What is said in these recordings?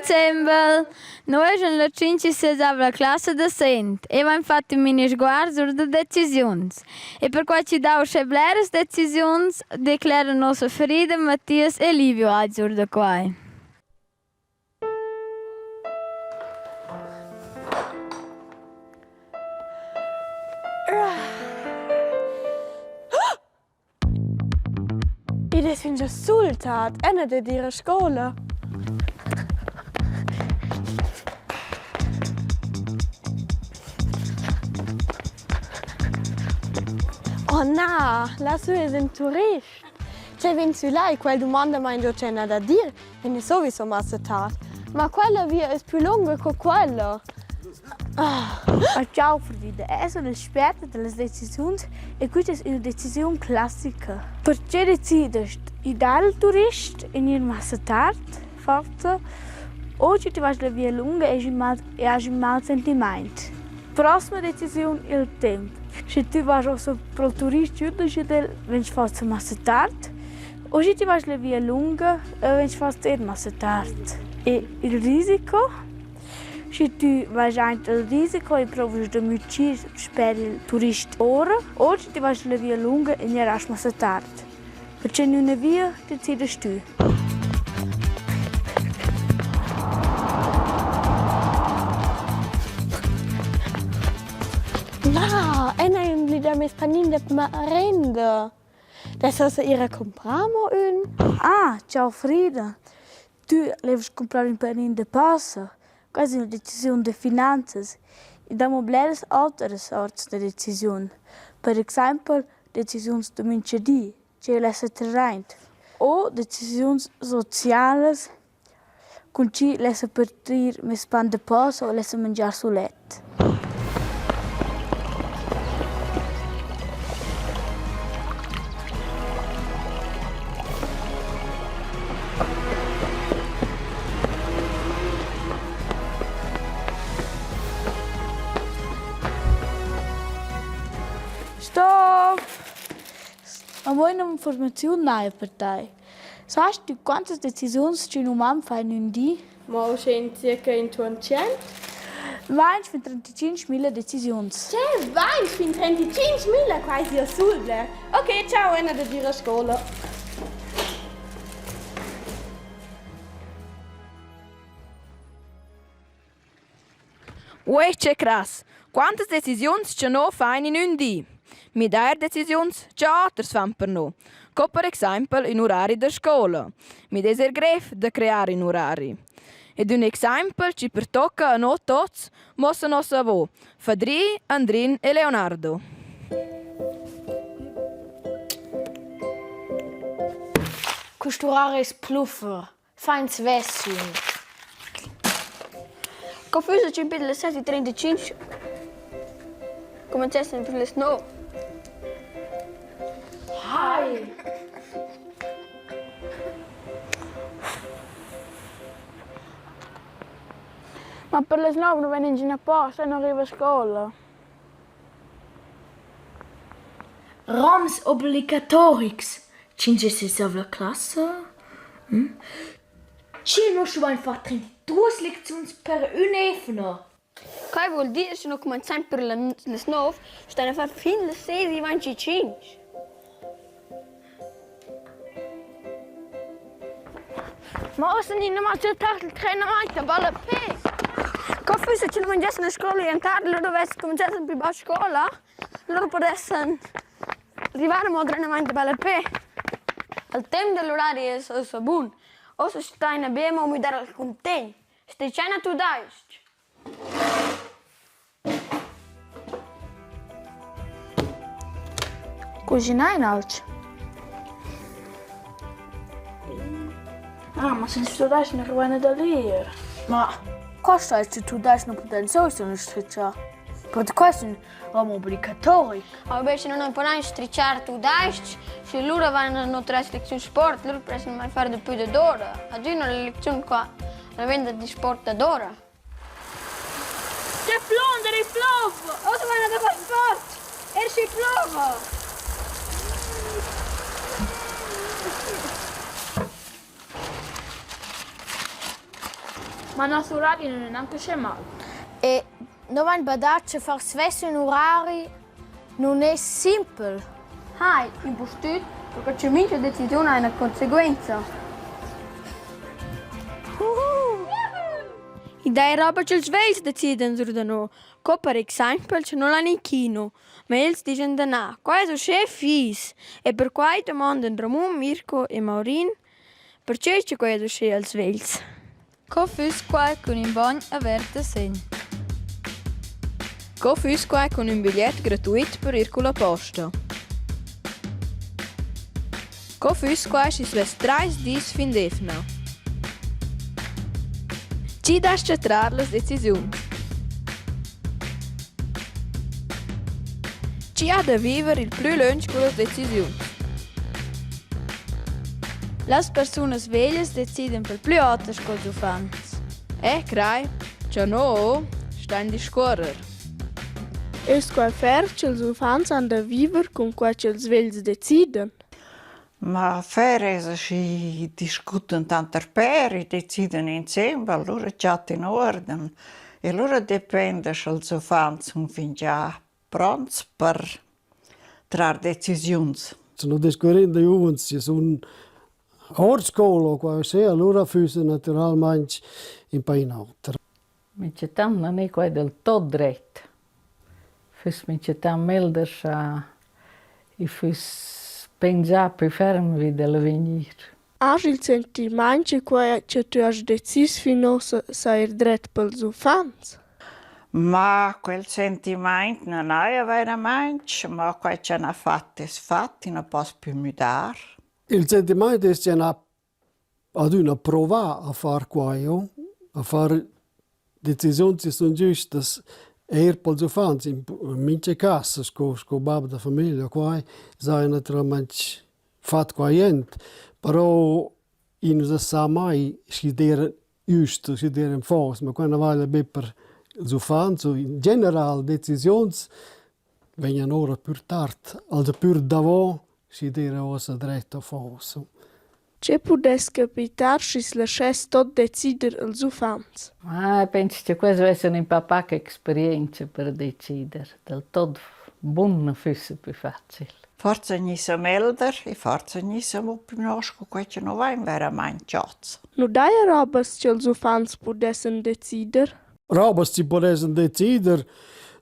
Insembel! Noi eschan la tschinch-e-sesavla classa da Sent e vain fat ün mini sguard sur da decisiuns. E perquai chi dà uschè bleras decisiuns, declera nossa Frida, Mattias e Livio alch sur da quai. Id es fingià sul tard, eu n'ha dad ir a scoula. Oh na, là sü es ün turist. Che vegn sü là e quel dumanda main giò che n'ha da dir e ne sowieso massa tard. Ma quella via es plü lunga co quella. Ah. Ciao Frida, eu sun esperta da las decisiuns e quista es üna decisiun classica. Perche decidast i dar al turist in ir massa tard, forsa, o schi ti vas la via lunga e hast ün mal sentimaint. Prossima decisiun il temp. Sche tü vas uossa pro'l turist giù da Schedel, vegns forsa massa tard, o schi ti vas la via lunga, vegns forsa eir massa tard. E il risico? Schi tü vais aint il risico e prouvast da mütschir sper il turist ora, o schi ti vais la via lunga e gnarast massa tard. Perche in üna via decidast tü. Na, eu n'ha invlidà meis panin da marenda. Dess uossa ir a cumprar amo ün? Ah, ciao Frida. Tü levast cumprar ün panin da passa? Quai es üna decisiun da finanzas. I dà amo bleras otras sorts da decisiun. Per exaimpel decisiuns da mincha di, che lessa trer aint, o decisiuns socialas cun chi lessa partir meis pan da posa o lessa mangiar sulet. Stop! Amo üna informaziun n'haja per tai. Sast tü quantas decisiuns ch'ün uman fa in ün di? Ma uschè in circa intuorn tschient? Vainch fin 35.000 decisiuns. Che vainch fin 35.000? Quai sia sul bler. Ok, ciao, eu n'ha dad ir a scoula. Uei che crass! Quantas decisiuns cha no fain in ün di? Midair decisiuns cha oters fan per no, co per exaimpel ün urari da scoula. Mi es eir grev da crear ün urari. Ed ün exaimpel chi pertocca a no tuots muossa nossa avo, Fadri, Andrin e Leonardo. Quist urari es pluffer. Fain svess ün. Co füssa ch'ün piglia las 7.35 cumenzessan per las 9. Hai! Ma per las 9 nu vegn ingün aposta e nu riva a scoula. Roms obligatorics Tschinch e sesavla classa. Schi no stuvain far 32 lecziuns per ün'eivna. Quai voul dir scha no cumanzain per las nouv, staina far fin las ses e vainchicinch. Ma ussa gnina massa tard il tren aint da ballapè. Co füssa cha nu mangiassan a scoula in tard, lura vess cumanzà plü bod scoula, lura pudessan rivar amo allenamaint da ballapè. Il temp da l'urari es ussa bun. Ussa staina be amo müdar il cuntegn. Strichaina tudais-ch. Cuschinà in alch? Ah, ma senza tudais-ch nu rivaina da l'ir. Ma qua stais tü tudais-ch nu pudain sowieso nu strichar. Perche quai es ün rom obligatoric. Aber invece non imparà a strichar tudais-ch, schi lura van no tras lecziun sport, lura pressen mai far dapü dadora. Adüna la lecziun qua, la venda di sport dadora. Che plonder i plov! Ossa vaina da far sport! Er schi plova! Ma nos urari nun es gnanca uschè mal. E no vain badà cha far svess ün urari nun es simpel. Hai, impustüt perche cha mincha decisiun ha üna conseguenza. I dà roba cha'ls vegls decidan sur da no, co per exaimpel cha no l'han in kino. Ma els dischan da na, quai es uschè fis. E perquai dumondan Ramun, Mirco e Maurin perche cha quai es uschè als vegls. Co füss quai cun ün bogn avert da Segl? Co füss quai cun ün bigliet gratuit per ir culla posta? Co füss quai schi's vess trais dis fin d'eivna? Chi das-cha trar las decisiuns? Chi ha da viver il plü lönch cullas decisiuns? Las persunas veglias decidan per plü oter sco'ls uffants. Eu craj cha no stain discuorrer. Es quai fair cha'ls uffants han da viver cun quai cha'ls vegls decidan? Ma fer esa schi discutan tanter pêr e decidan insembel, alura chattan uorden. E lura dependa scha'ls uffants sun fingià pronts per trar decisiuns. Se no discurrin da giuvens chi sun our scoula o qua uschè, alura füssa natüralmaing ün pa ün oter. Minchatant non è quai del tot dret. Füss minchatant meglder scha i füss pensà pü ferm vi da l'avegnir. Hast il sentimaint che quai cha tü hast decis fin uossa saja eir dret pels uffants? Ma quel sentimaint non haja vairamaing, ma quai cha n'ha fat es fat, i nu poss pü müdar. Il sentimaint es cha n'ha adüna provà a far quai, a far decisiuns chi sun güstas eir pels uffants in mincha cas sco sco bap da famiglia. Quai s'haja natüralmaing fat quai jent, però i nu s'ha sa mai schi d'eira güst o schi d'eiran fos, ma quai na vala be per ils uffants o in general decisiuns vegnan ora pür tard, also pür davo schi d'eira uossa dret o fos. Che pudess capitar schi's laschess tot decider als uffants? Ah, penso che quels vessan ün pa paca experienza per decider. Del tot bun nu füssa pü facil. Forsa gnissa melder e forsa gnissa amo plü nosch co quai cha nu vain vairamaing chats. Nu daja robas cha'ls uffants pudessan decider? Robas chi pudessan decider,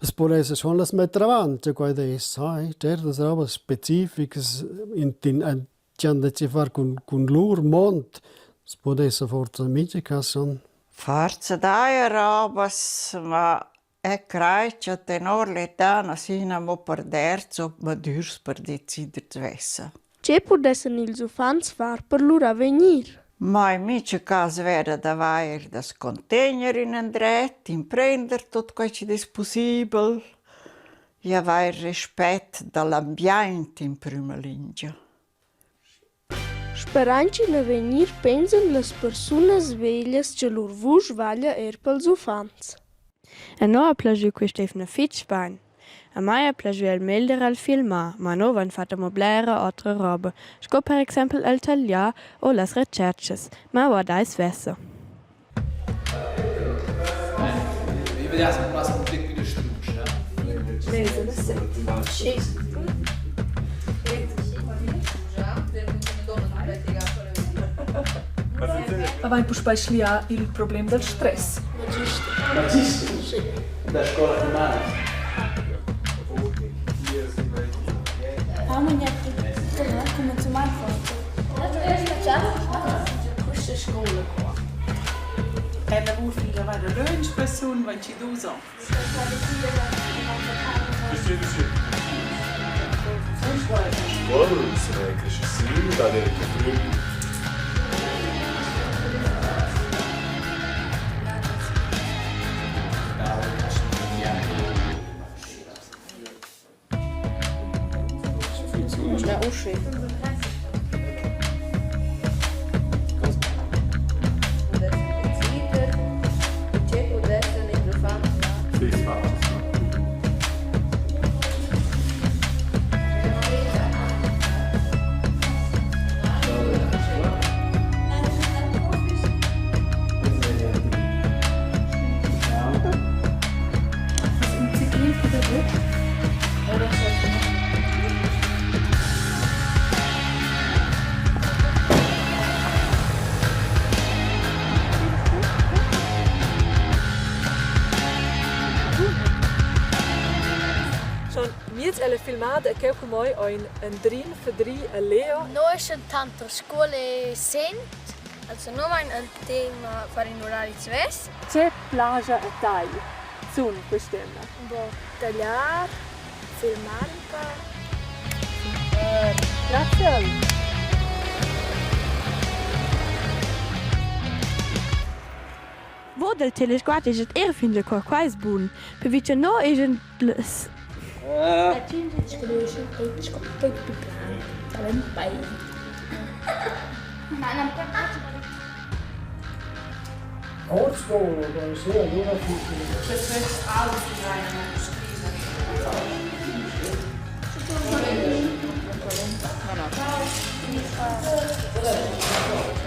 as pudessa schon las metter avant, cha quai dess, sai, tschertas robas specificas in in chi han da che far cun cun lur mond, as pudessa forsa in mincha cas schon. Forsa daja robas, ma eu craj cha tenor l'età na sun amo perderts o madürs per decider svessa. Che pudessan ils uffants far per lur avegnir? Ma in mincha cas vera d'avair da's contegner inandret, imprender tuot quai chi'd es pussibel e avair respet da l'ambiaint in prüma lingia. Sperain ch'in avegnir pensan las persunas veglias cha lur vusch vaglia eir pels uffants. A no ha plaschü quist'eivna fich bain. A mai ha plaschü il meglder al filmar, ma no vain fat amo blera otra roba, sco per exaimpel al tagliar o las retscherchas, ma guardai svessa. Avain puspei schlià il problem dal stress. Da scola primara. Questa scoula qua. È lavur fin davant lönch persun 22 ans. Gnits ella filmada e cheu cun moi ein Andrin, Fadri e Leo. Noi eschan tanter Scuol e Sent. Also no vain il tema far ün urari svess. Che plaja a tai zun quest'emna? Bo, tagliar, filmar ün pa. Super. Grazie. Vo del Telesguard es et eir fin da qua, qua es bun. Pervi cha no eschan las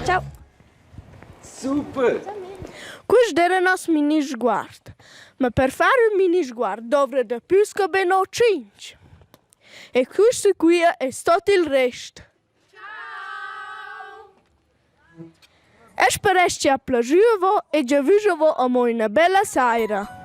Ciao. Super! Quist d'eira nos minisguard. Ma per far ün minisguard dovra dapü sco be no tschinch. E quista quia es tot il rest. Ciao! E speresch chi ha plaschü a vo e giavüsch a vo amo üna bella saira.